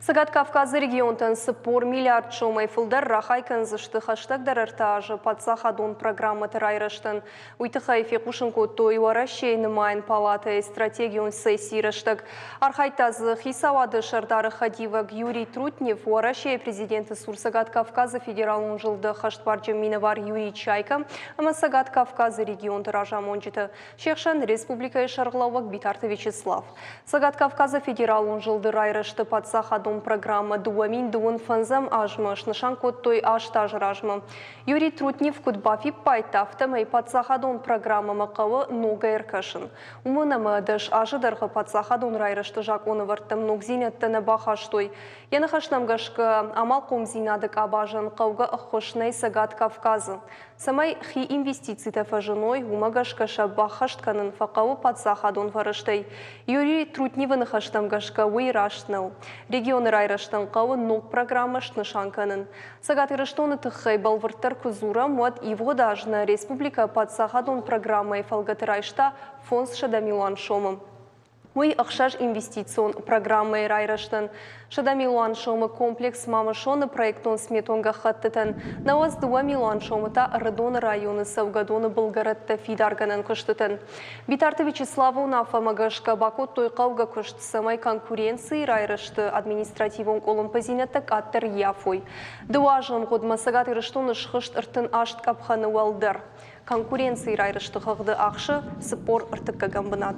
Цӕгат Кавказы регионтӕн 40 миллиард сомӕй фылдӕр рахай кӕндзысты хӕстӕгдӕр ӕртӕ азы паддзахадон программӕты райрӕзтӕн. Уый тыххӕй фехъусын кодтой Уӕрӕсейы нымайӕн палатӕйы стратегион сессийы рӕстӕг. Архайдта дзы хицауады сӕрдары хӕдивӕг Юрий Трутнев, Уӕрӕсейы президенты цур Цӕгат Кавказы федералон зылды хӕстбарджын минӕвар Юрий Чайка ӕмӕ Цӕгат Кавказы регионты разамонджытӕ. Се хсӕн республикӕйы сӕргълӕууӕг Битарты Вячеслав. Цӕгат Кавказы федералон зылды райрӕзты паддзахадон программӕ 2025 азмӕ снысан кодтой аст азы размӕ. Юрий Трутнев куыд бафиппайдта, афтӕмӕй паддзахадон программӕмӕ хъӕуы ногӕй ӕркӕсын. Уымӕн ӕмӕ 10 азы дӕргъы паддзахадон райрӕзты закъонӕвӕрдтӕм ногдзинӕдтӕ нӕ бахастой. Йӕ ныхӕстӕм гӕсгӕ, амалхъомдзинады къабазӕн хъӕугӕ ӕххуыс нӕй Цӕгат Кавказы. Цӕмӕй хи инвестицитӕ фӕзыной, уымӕ гӕсгӕ сӕ баххӕст кӕнын фӕхъӕуы паддзахадон фӕрӕзтӕй. Юрий Трутневы ныхӕстӕм гӕсгӕ уый раст нӕу. Регионы райрӕзтӕн хъӕуы ног программӕ снысан кӕнын. Цӕгат Ирыстоны тыххӕй бӕлвырддӕр куы дзурӕм, уӕд ивгъуыд аз нӕ республикӕ паддзахадон программӕйы фӕлгӕты райста 500 милуан сомы. Уый ӕхсӕз инвестицион программӕйы райрӕзтӕн, 100 милуан сомы комплекс Мамысоны проектон-сметон гӕххӕттытӕн, 92 милуан сомы та Ӕрыдоны районы цӕугӕдоны былгӕрӕттӕ фидаргӕнӕн куыстытӕн. Битарты Вячеславы уынаффӕмӕ гӕсгӕ бакодтой хъӕугӕ куыст, цӕмӕй конкуренцийы райрӕзты административон къуылымпыдзинӕдтӕ къаддӕр ййафой. Дыууӕ азы ӕмгъуыдмӕ Цӕгат Ирыстоны схызт 38 къӕпхӕны уӕлдӕр. Конкуренцийы райрӕзты хыгъды ахсы 43-ӕм бынат.